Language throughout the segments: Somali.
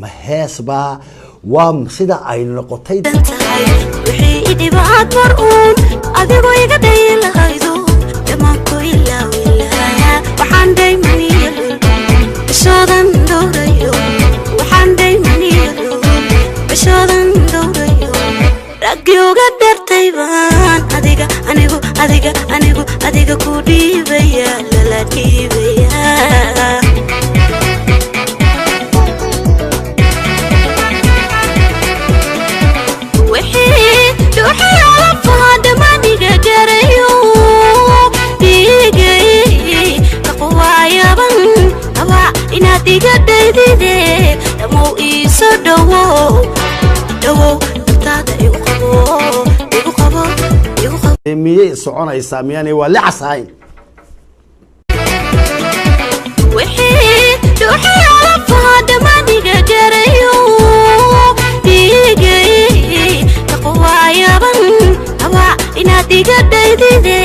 Ma hees baa? Waa sida ay noqotay. Tahay wixii i dhibaad mar uun adigu iga dhayi lahaydo dhammaanku ilaawilaa. Waxaan dhaymaniyo cishoodan dhowrayo, waxaan dhaymaniyo cishoodan dhowrayo, raggi uga dhartay baan adiga, anigu adiga, anigu adiga ku dhiibaya, lala dhiibaya. Wixii dhuuxii alafaha dhammaaniga garayo dhiigay kaqwaayaban aba inaad iga dhaydide, dhamow iiso dhowow, dhowow dhabtaada igu qabo, igu qabo, igu qabo. Miyay soconaysaa? Miyaanay waa licas ahayn? Wixii dhuuxii alafaha dhammaaniga garayo dhiigay kaqwaayaban aba inaad iga dhaydide,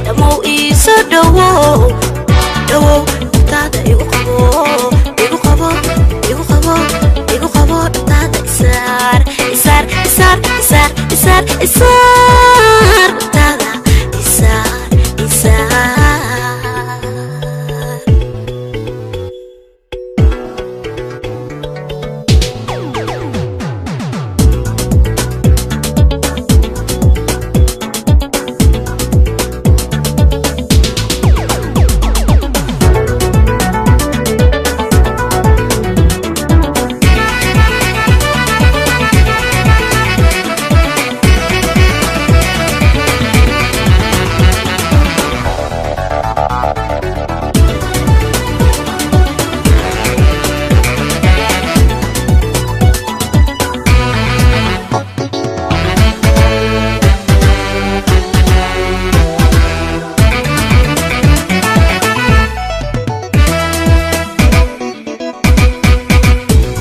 dhamow iiso dhowow, dhowow dhabtaada igu qabo, igu qabo, igu qabo, igu qabo, dhabtaada isaar, isaar, isaar, isaar, isaar, isaar, dhabtaada isaar, isaar.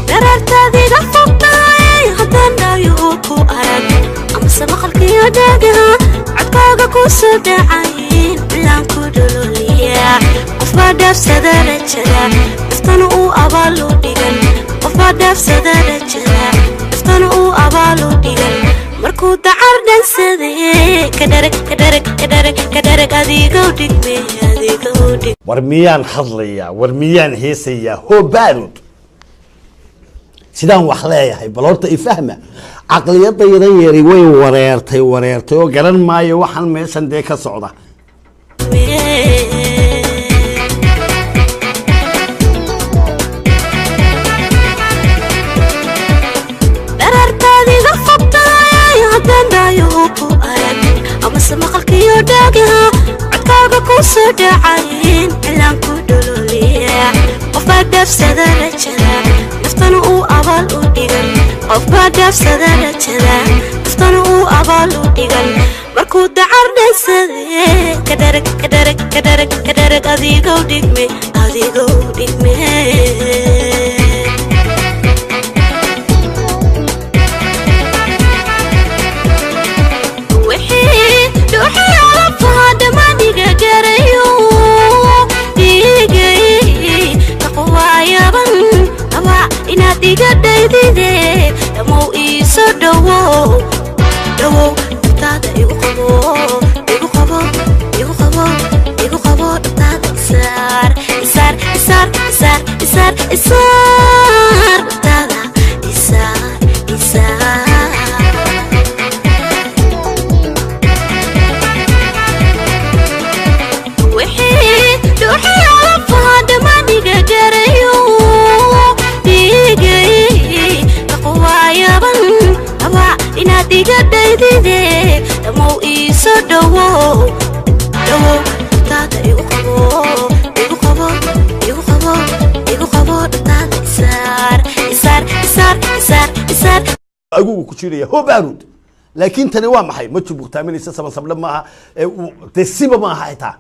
Darartaadiga fogtahay haddaan dhaayo oo ku arag amase maqalkiyo dhagaha codkaaga ku soo dhacayn, cilaan ku dhololiya. Qofbaa dhaafsada rajada naftana uu abaal u dhigan, qofbaa dhaafsada rajada naftana uu abaal u dhigan markuu dacar dhansaday. Ka dharag, ka dharag, ka dharag, ka dharag, adigow dhigme, adigow dhig. War miyaan hadlayaa? War miyaan heesayaa? Hoobaarud sidaan wax leeyahay, bal horta ifahma. Caqliyadaydan yari way wareertay, wareertay oo garan maayo waxaan meeshan dee ka socda. Darartaadiga fogtahay haddaan dhaayo oo ku arag amase maqalkiyo dhagaha codkaaga ku soo dhacayn, cilaan ku dhololiya. Qofbaa dhaafsada rajada naftana uu abaal u dhigan, qofbaa dhaafsada rajada naftana uu abaal u dhigan markuu dacar dhansaday. Ka dharag, ka dharag, ka dharag, ka dharag, adigow dhigme, adigow dhigme. Wixii dhuuxii alafaha dhammaaniga garayo dhiigay kaqwaayaban aba inaad iga dhaydide, dhamow iiso dhowow, dhowow dhabtaada igu qabo, igu qabo, igu qabo, igu qabo, dhabtaada isaar, isaar, isaar, isaar, isaar, isaar, dhabtaada isaar, isaar. Wixii dhuuxii alafaha dhammaaniga garayo dhiigay kaqwaayaban aba inaad iga dhaydide, dhamow iiso dhowow, dhowow dhabtaada igu qabo, igu qabo, igu qabo, igu qabo, dhabtaada isaar, isaar, isaar, isaar, isaar. Agugu ku jiraya hoobaarud, laakiin tani waa maxay? Ma jubuqtaaminaysa, sabansable maaha, dee siba maaha xitaa.